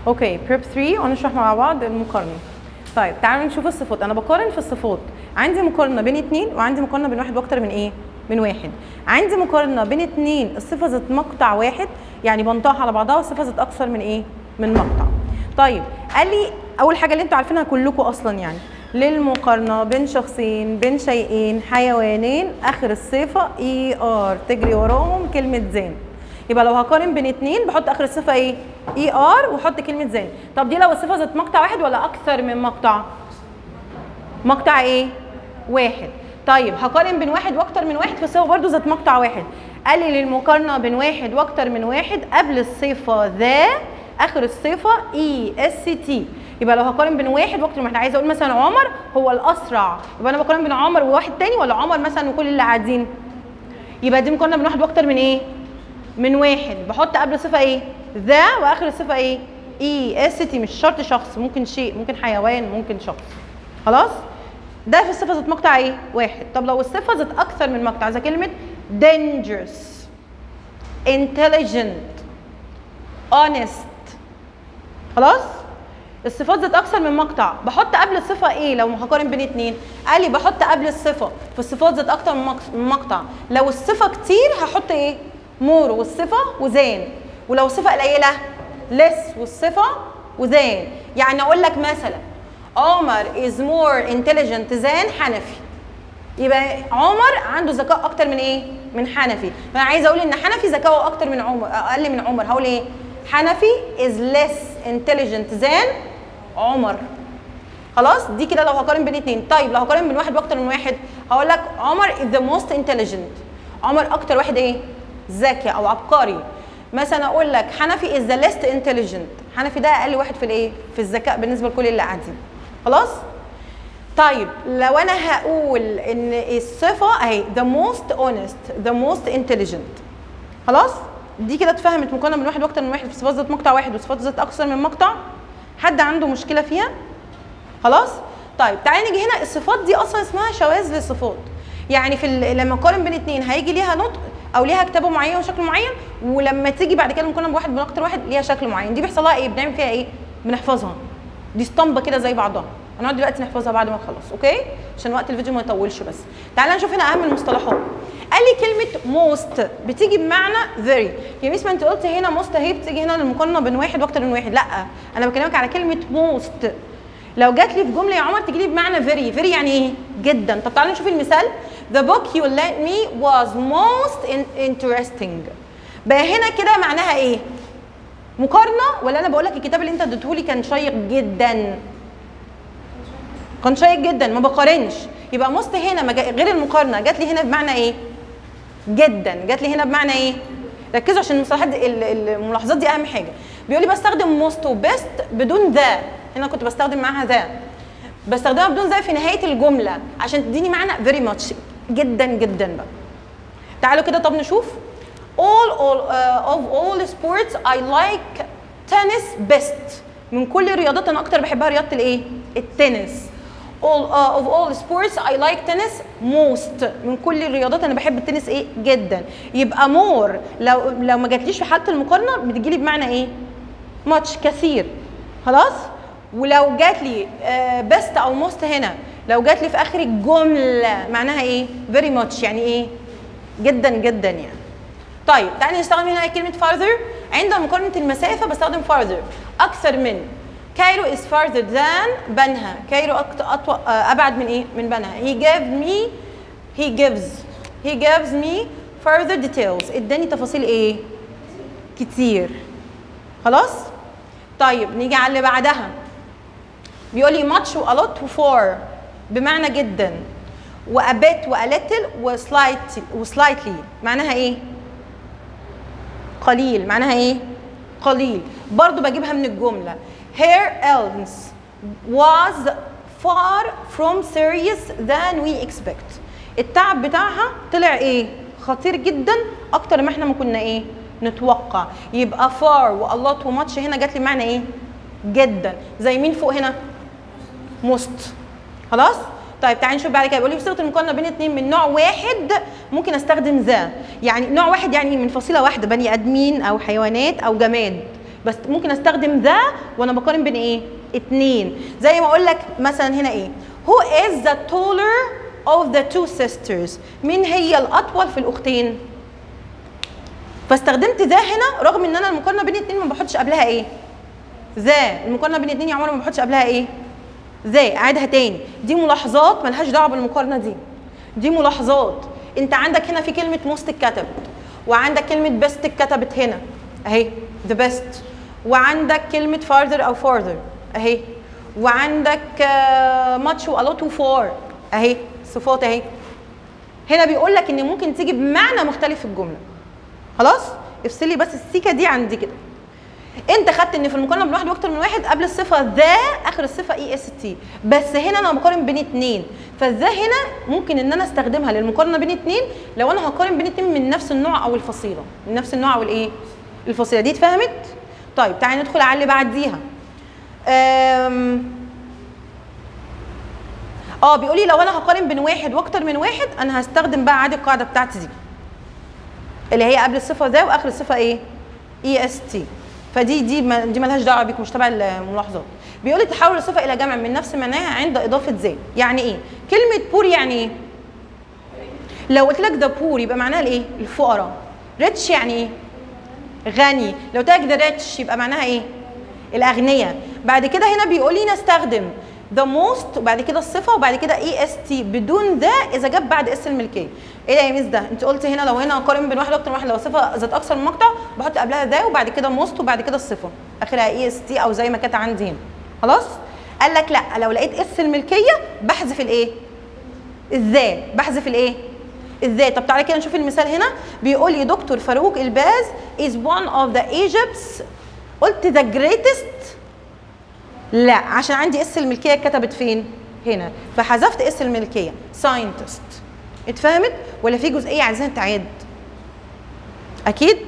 okay، prep 3 ونشرح مع بعض المقارنه. طيب، تعالوا نشوف الصفات. انا بقارن في الصفات، عندي مقارنة بين اتنين وعندي مقارنة بين واحد واكتر من ايه؟ من واحد. عندي مقارنة بين اتنين الصفة ذات مقطع واحد، يعني بنطقها على بعضها، والصفة ذات اكثر من ايه؟ من مقطع. طيب، قال لي اول حاجة اللي انتوا عارفينها كلكم اصلا، يعني للمقارنه بين شخصين، بين شيئين، حيوانين، اخر الصفة er، تجري وراهم كلمة than. يبقى لو هقارن بين اتنين بحط اخر الصفة ايه؟ er واحط كلمة than. طب دي لو الصفة ذات مقطع واحد ولا اكثر من مقطع؟ مقطع ايه؟ واحد. طيب، هقارن بين واحد واكتر من واحد في الصفة برضو ذات مقطع واحد. قال لي للمقارنه بين واحد واكتر من واحد قبل الصفة the، اخر الصفة est. يبقى لو هقارن بين واحد واكتر من واحد، عايزه اقول مثلا عمر هو الاسرع، يبقى انا بقارن بين عمر وواحد تاني ولا عمر مثلا وكل اللي قاعدين؟ يبقى دي مقارنة بين واحد واكتر من ايه؟ من واحد. بحط قبل صفة ايه؟ the، واخر الصفة ايه؟ est. مش شرط شخص، ممكن شيء، ممكن حيوان، ممكن شخص. خلاص، ده في الصفة ذات مقطع ايه؟ واحد. طب لو الصفة ذات اكثر من مقطع، زي كلمة dangerous، intelligent، honest. خلاص، الصفات ذات اكثر من مقطع بحط قبل الصفة ايه لو هقارن بين اتنين؟ قال لي بحط قبل الصفة في الصفات ذات اكثر من مقطع، لو الصفة كتير هحط ايه؟ more والصفة و than، ولو صفة قليله less والصفة و than. يعني اقول لك مثلا عمر is more intelligent than حنفي، يبقى عمر عنده ذكاء اكتر من ايه؟ من حنفي. فانا عايزه اقول ان حنفي ذكاؤه اكتر من عمر، اقل من عمر، هقول ايه؟ حنفي is less intelligent than عمر. خلاص، دي كده لو هقارن بين اتنين. طيب، لو هقارن بين واحد واكتر من واحد، هقول لك عمر is the most intelligent، عمر اكتر واحد ايه؟ ذكي او عبقري. مثلا اقول لك حنفي is the least intelligent، حنفي ده اقل واحد في الايه؟ في الذكاء بالنسبة لكل اللي قاعدين. خلاص؟ طيب، لو انا هقول ان الصفة اهي the most honest، the most intelligent. خلاص، دي كده اتفهمت مقارنة من واحد واكتر من واحد في صفات ذات مقطع واحد وصفات ذات اكثر من مقطع. حد عنده مشكلة فيها؟ خلاص. طيب، تعالي نيجي هنا. الصفات دي اصلا اسمها شواذ للصفات، يعني لما اقارن بين اتنين هيجي ليها نطق او ليها كتابه معينة وشكل معين، ولما تيجي بعد كده مقارنة بواحد من اكتر واحد ليها شكل معين. دي بيحصل لها ايه؟ بنعمل فيها ايه؟ بنحفظها. دي اسطمبه كده زي بعضها. هنقعد دلوقتي نحفظها بعد ما نخلص، okay؟ عشان وقت الفيديو ما يطولش. بس تعالى نشوف هنا اهم المصطلحات. قال لي كلمة most بتيجي بمعنى very. يا ميس، ما انت قلت هنا most اهي بتيجي هنا للمقارنه بين واحد واكتر من واحد. لا، انا بكلمك على كلمة most لو جات لي في جملة يا عمر تجي لي بمعنى very. very يعني ايه؟ جدا. طب تعالوا نشوف المثال: the book you lent me was most interesting. بقى هنا كده معناها ايه؟ مقارنة ولا انا بقول لك الكتاب اللي انت اديته لي كان شيق جدا؟ كان شيق جدا، ما بقارنش. يبقى most هنا ما غير المقارنة جات لي هنا بمعنى ايه؟ جدا. جات لي هنا بمعنى ايه؟ ركزوا عشان المصطلحات دي، الملاحظات دي اهم حاجه. بيقول لي بستخدم most و best بدون the. هنا كنت بستخدم معاها the، بستخدمها بدون the في نهاية الجملة عشان تديني معنى very much، جدا جدا بقى. تعالوا كده طب نشوف: all of all sports I like tennis best. من كل الرياضات انا اكتر بحبها رياضة الايه؟ التنس. all of all sports I like tennis most. من كل الرياضات انا بحب التنس ايه؟ جدا. يبقى more لو ما جاتليش في حاله المقارنة بتجيلي بمعنى ايه؟ much، كثير. خلاص، ولو جات لي best او most هنا، لو جات لي في اخر الجملة معناها ايه؟ very much، يعني ايه؟ جدا جدا يعني. طيب، تعالي نستخدم هنا كلمة farther. عند مقارنة المسافة بستخدم farther، اكثر من. Cairo is farther than بنها. Cairo أطول، ابعد من ايه؟ من بنها. he gave me he gives he gives me further details. اداني تفاصيل ايه؟ كتير. خلاص؟ طيب، نيجي على اللي بعدها. بيقول لي much و a lot و far بمعنى جدا، و a bit و a little و slightly معناها ايه؟ قليل. معناها ايه؟ قليل. برضو بجيبها من الجملة: her illness was far from serious than we expect. التعب بتاعها طلع ايه؟ خطير جدا اكتر ما احنا ما كنا ايه؟ نتوقع. يبقى far و a lot و much هنا جات لي معنى ايه؟ جدا. زي مين فوق هنا؟ most. خلاص؟ طيب، تعالي نشوف بعد كده. بيقول لي بصيغة المقارنة بين اتنين من نوع واحد ممكن استخدم the. يعني نوع واحد يعني من فصيلة واحده، بني ادمين او حيوانات او جماد. بس ممكن استخدم the وانا بقارن بين ايه؟ اتنين. زي ما اقول لك مثلا هنا ايه؟ who is the taller of the two sisters؟ مين هي الاطول في الاختين؟ فاستخدمت the هنا، رغم ان انا المقارنة بين اتنين ما بحطش قبلها ايه؟ the. المقارنة بين اتنين يا عمر ما بحطش قبلها ايه؟ the. اعيدها تاني، دي ملاحظات ملهاش دعوه بالمقارنه، دي ملاحظات. انت عندك هنا في كلمة most اتكتبت، وعندك كلمة best اتكتبت هنا اهي the best، وعندك كلمة farther او farther اهي، وعندك much و a lot و far اهي، صفات اهي. هنا بيقول لك ان ممكن تيجي بمعنى مختلف في الجمله. خلاص، افصلي بس السيكه دي عندي كده. انت خدت ان في المقارنة بين واحد واكتر من واحد قبل الصفة the، اخر الصفة est، بس هنا انا بقارن بين اتنين، فال the هنا ممكن ان انا استخدمها للمقارنه بين اتنين لو انا هقارن بين اتنين من نفس النوع او الفصيله، من نفس النوع او الايه؟ الفصيله. دي اتفهمت؟ طيب تعالي ندخل على اللي بعديها. بيقول لي لو انا هقارن بين واحد واكتر من واحد انا هستخدم بقى عادي القاعدة بتاعتي دي اللي هي قبل الصفة the واخر الصفة ايه؟ est. فدي دي ما دي مالهاش دعوه بيك، مش تبع الملاحظات. بيقول لي تحول الصفة الى جمع من نفس معناها عند اضافه the. يعني ايه؟ كلمة poor يعني ايه؟ لو قلت لك the poor يبقى معناها الايه؟ الفقراء. rich يعني ايه؟ غني. لو قلت لك the rich يبقى معناها ايه؟ الاغنياء. بعد كده هنا بيقول لي نستخدم the most وبعد كده الصفة وبعد كده est بدون the اذا جاب بعد s الملكيه. ايه ده يا ميس ده؟ انت قلت هنا لو هنا اقارن بين واحد واكتر من واحد، لو صفة ذات اكثر من مقطع بحط قبلها the وبعد كده most وبعد كده الصفة اخرها est او زي ما كانت عندي هنا. خلاص؟ قال لك لا، لو لقيت s الملكية بحذف الايه؟ ال the. بحذف الايه؟ ال the. طب تعالى كده نشوف المثال هنا. بيقول لي دكتور فاروق الباز is one of the Egypt's، قلت the greatest؟ لا، عشان عندي s الملكية اتكتبت فين؟ هنا، فحذفت s الملكيه، scientist. اتفهمت ولا في جزئية عايزينها تعاد؟ اكيد.